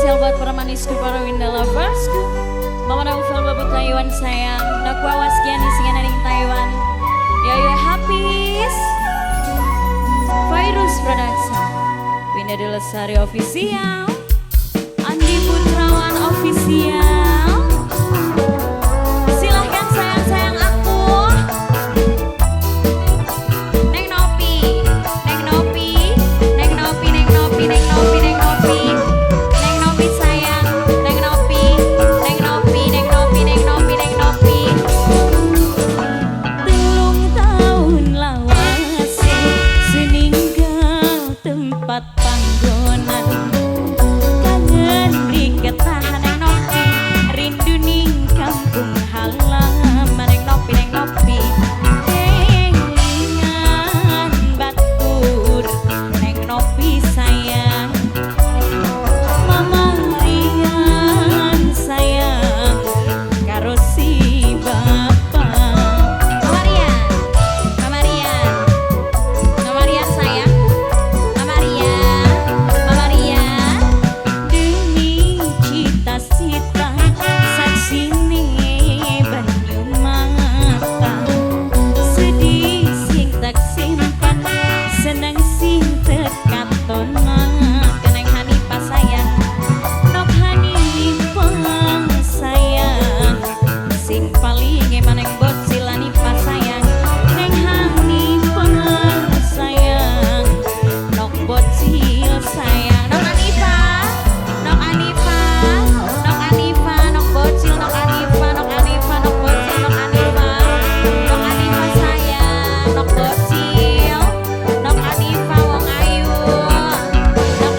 Spesial buat para manisku, para Winda loversku. Mama Naufal babu Taiwan sayang. Nak wawas kian singan ning Taiwan. Ya ya Hafiz. Virus Production. Winda Lestari Official. Andi Putrawan Official. Silahkan sayang-sayang aku. Neng Nopi, Neng Nopi, Neng Nopi, Neng Nopi, Neng Nopi, Neng Nopi. Neng Nopi sayang, Neng Nopi, Neng Nopi, Neng Nopi, Neng Nopi, Neng Nopi. 3 tahun lawase seninggal tempat panggonan. Kangen diketahan Neng Nopi, rindu ning kampung halaman. Neng Nopi, Neng Nopi, kelingan batur. Neng Nopi sayang, Mama Rian sayang, karo si bapak. Mama Rian, Mama Rian, Mama Rian sayang, Mama Rian, Mama Rian. Demi cita-cita saksine banyu mata. Sedih sing tak simpan, seneng sing tekatona. Neng Hanifah sayang, Nok Hanifah sayang, sing paling eman neng bocil Hanifah sayang. Neng Hanifah sayang, Nok bocil sayang. Nok Hanifah, Nok Hanifah, Nok Hanifah, Nok bocil, Nok Hanifah, Nok Hanifah, Nok bocil, Nok Hanifah, Nok Hanifah sayang, Nok bocil, Nok Hanifah wong ayu, Nok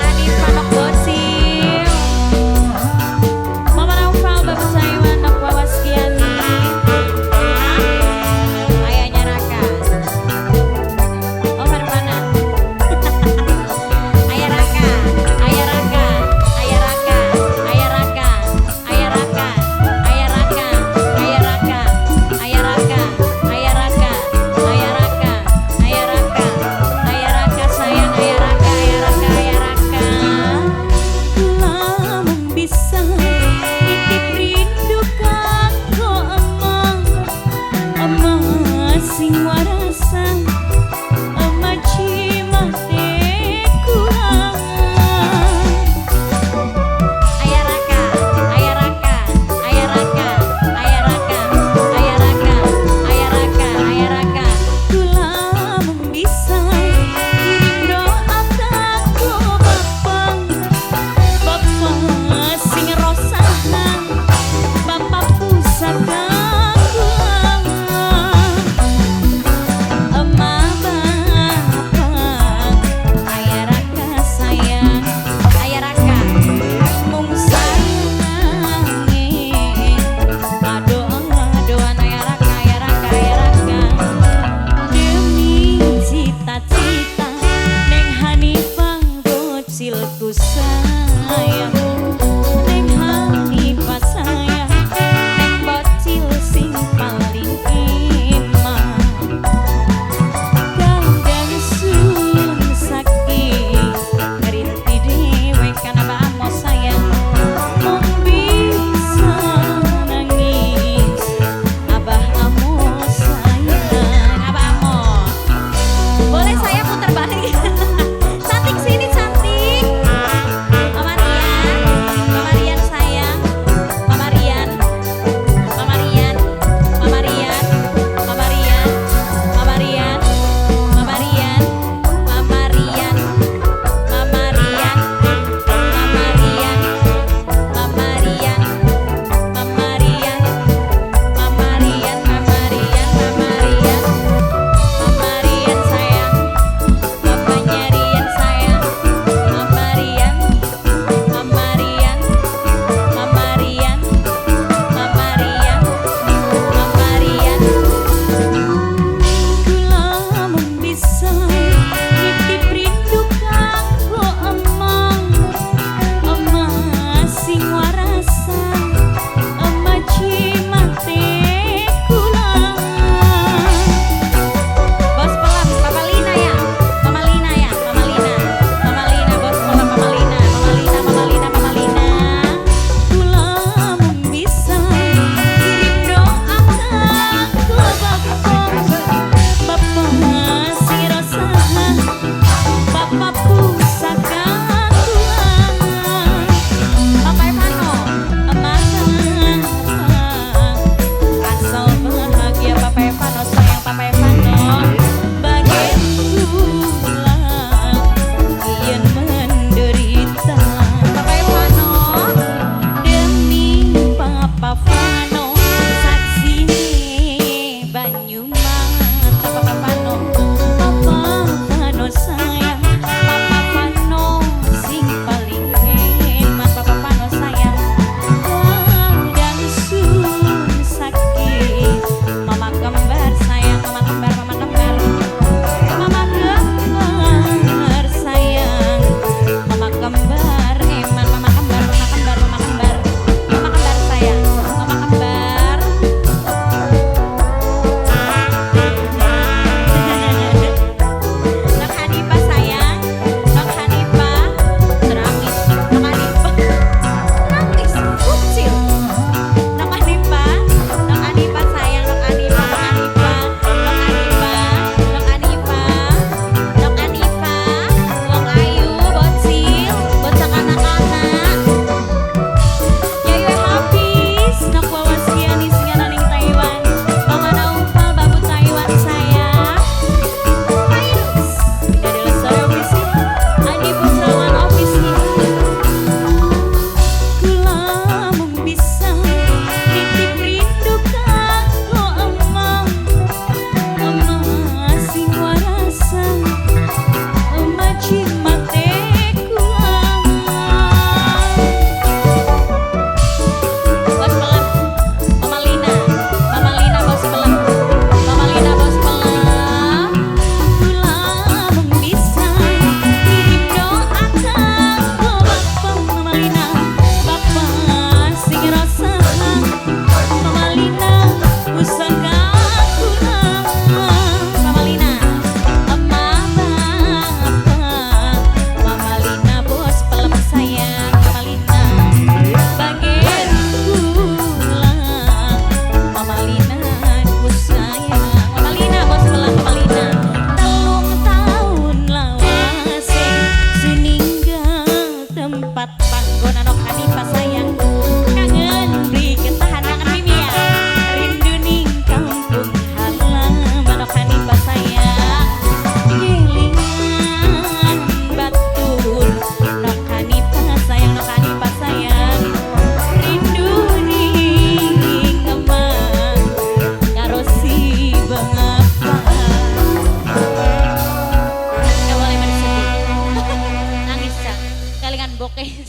Temboknya.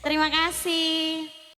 Terima kasih.